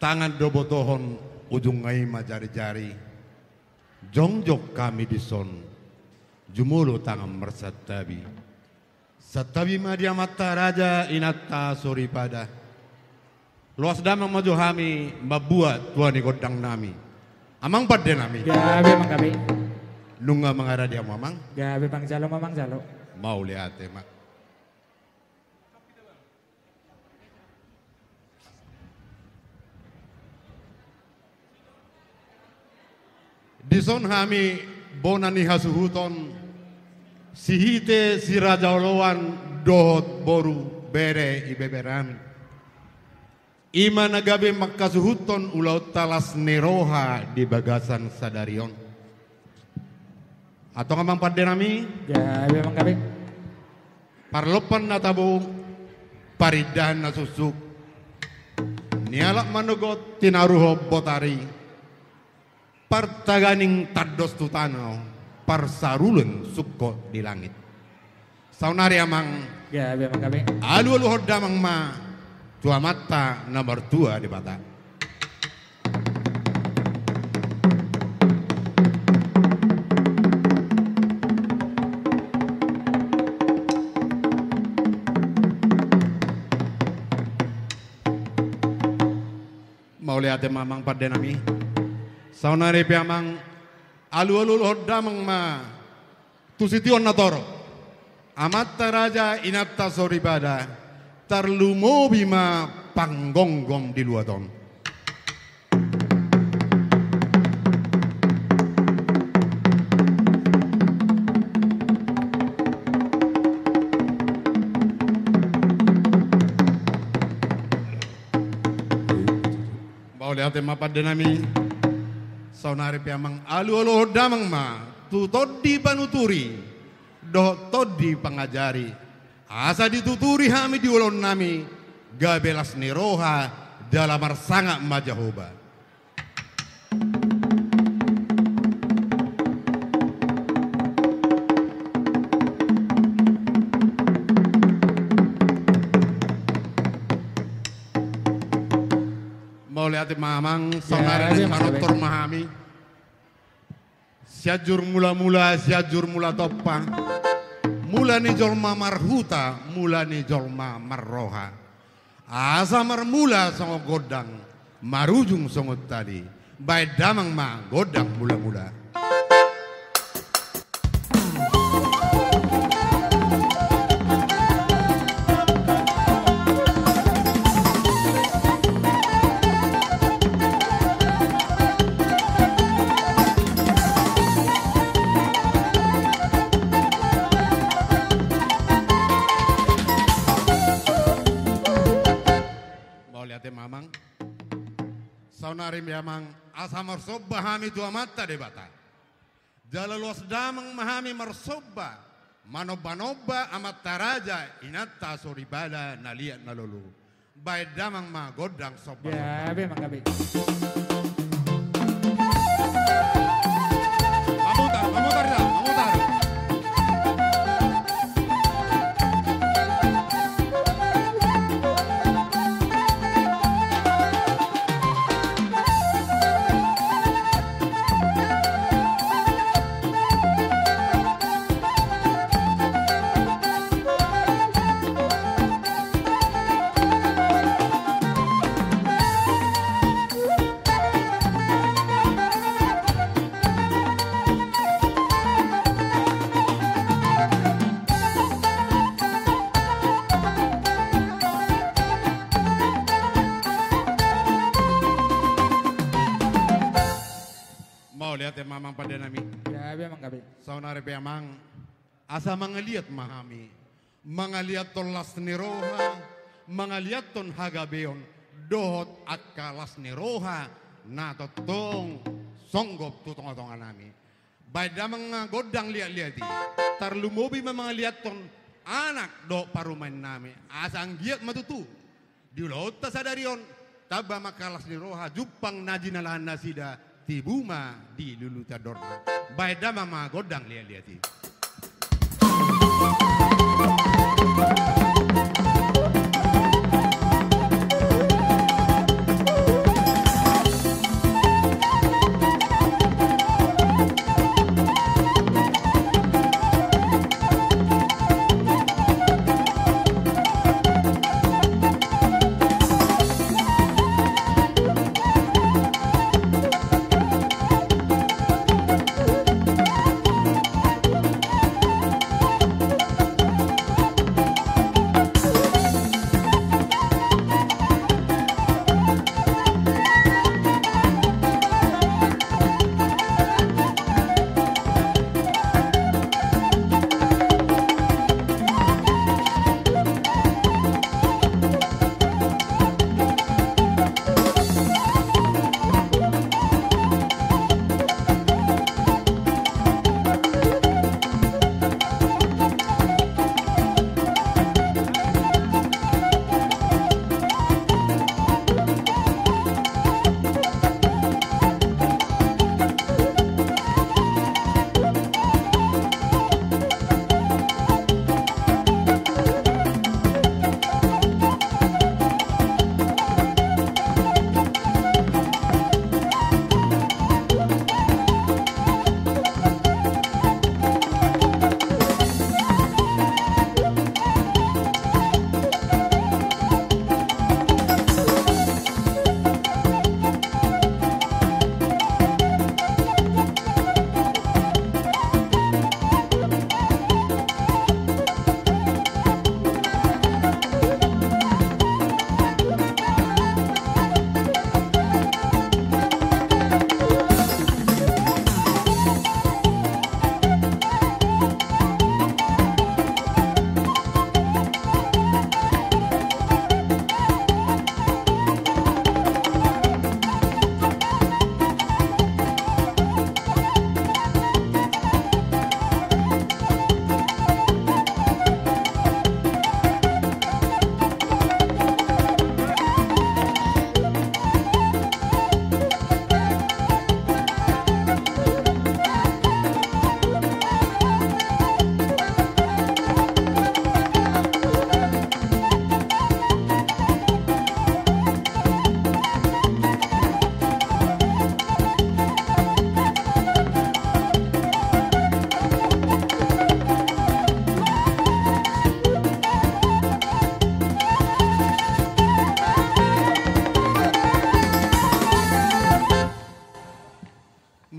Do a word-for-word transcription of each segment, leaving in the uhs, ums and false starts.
Tangan do botohon, ujungna i ma jarijari. Jongjong hami dison, jumolo tangan marsantabi. Santabi ma di amanta raja, inanta soripada. Loas damang ma jo hami mambuat tua ni gondang nami. Amang pande nami. Gabe, amang, gabe. Nunga mangarade hamu, amang? Gabe, amang, jalo ma, amang, jalo. Mauliate ma. Dison hami bona ni hasuhuton, Sihite, Siraja Oloan dohot boru, bere, ibeberami. I ma na gabe manghasuhuthon ulaonta las ni roha di bagasan sadari on. Antong, amang pande nami. Gabe, amang, gabe. Parlompan na tabo, parindahan na suksuk, nialap manogot tinaruhon botari, partaganing tandos tu tano, parsarulun sungkot di langit. Saonari, amang. Gabe, amang, gabe. Alualuhon damang ma tu Amanta na martua Debata. Mauliate ma, amang pande nami. Saonari pe, amang, alualuhon damang ma tu sition na torop. Amanta raja, inanta soripada, tarlumobi ma panggomgom di luat on. Mauliate ma, pande nami. Saonari pe, amang, alualuhon damang ma tu tondi panuturi dohot tondi pangajari, asa dituturi hami di ulaon nami, gabe las ni roha, jala marsangap ma Jahowa. Mauliate ma, amang. Saonari, ya, manortor ma hami. Sianjur Mulamula, Sianjur Mula Tompa, mula ni jolma marhuta, mula ni jolma marroha. Asa marmula songon gondang, marujung songon tali. Baen damang ma gondang mulamula. Mauliate ma, amang. Saonari pe, amang, asa marsomba hami tu Amanta Debata. Jala loas damang ma hami marsomba, manombanomba amanta raja, inanta soripada na liat na lolo. Baen damang ma gondang somba. Gabe, amang, gabe. Mamutar, mamutar da, mamutar. Mauliate ma, amang pande nami. Gabe, amang, gabe. Saonari pe, amang, asa mangaliat ma hami, mangaliathon las ni roha, mangaliathon hagabeon, dohot angka las ni roha na tongtong songgop tu tongatonga nami. Baen damang ma gondang liatliat i. Tarlumobi ma mangaliathon anak dohot parumaen nami, asa anggiat ma tutu di ulaonta sadari on, tamba ma angka las ni roha, jumpang na jinalahan nasida, tibu ma di lulutan dorna. Baen damang ma gondang liatliat i.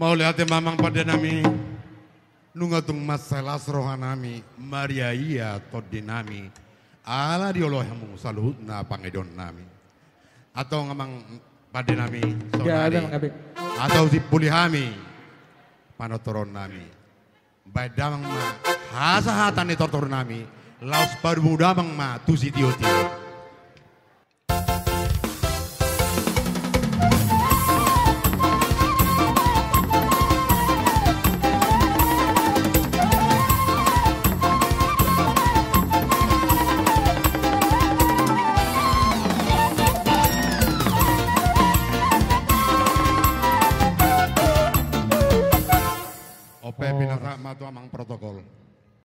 Mauliate ma amang pande nami. Nunga tung mansai las roha nami, marria ia tondi nami, ala dioloi hamu saluhutna pangidoan nami. Antong amang pande nami, saonari. Antong simpuli hami panortoron nami. Baen damang ma hasahatan ni tortor nami, laos padomu damang ma tu sitiotio.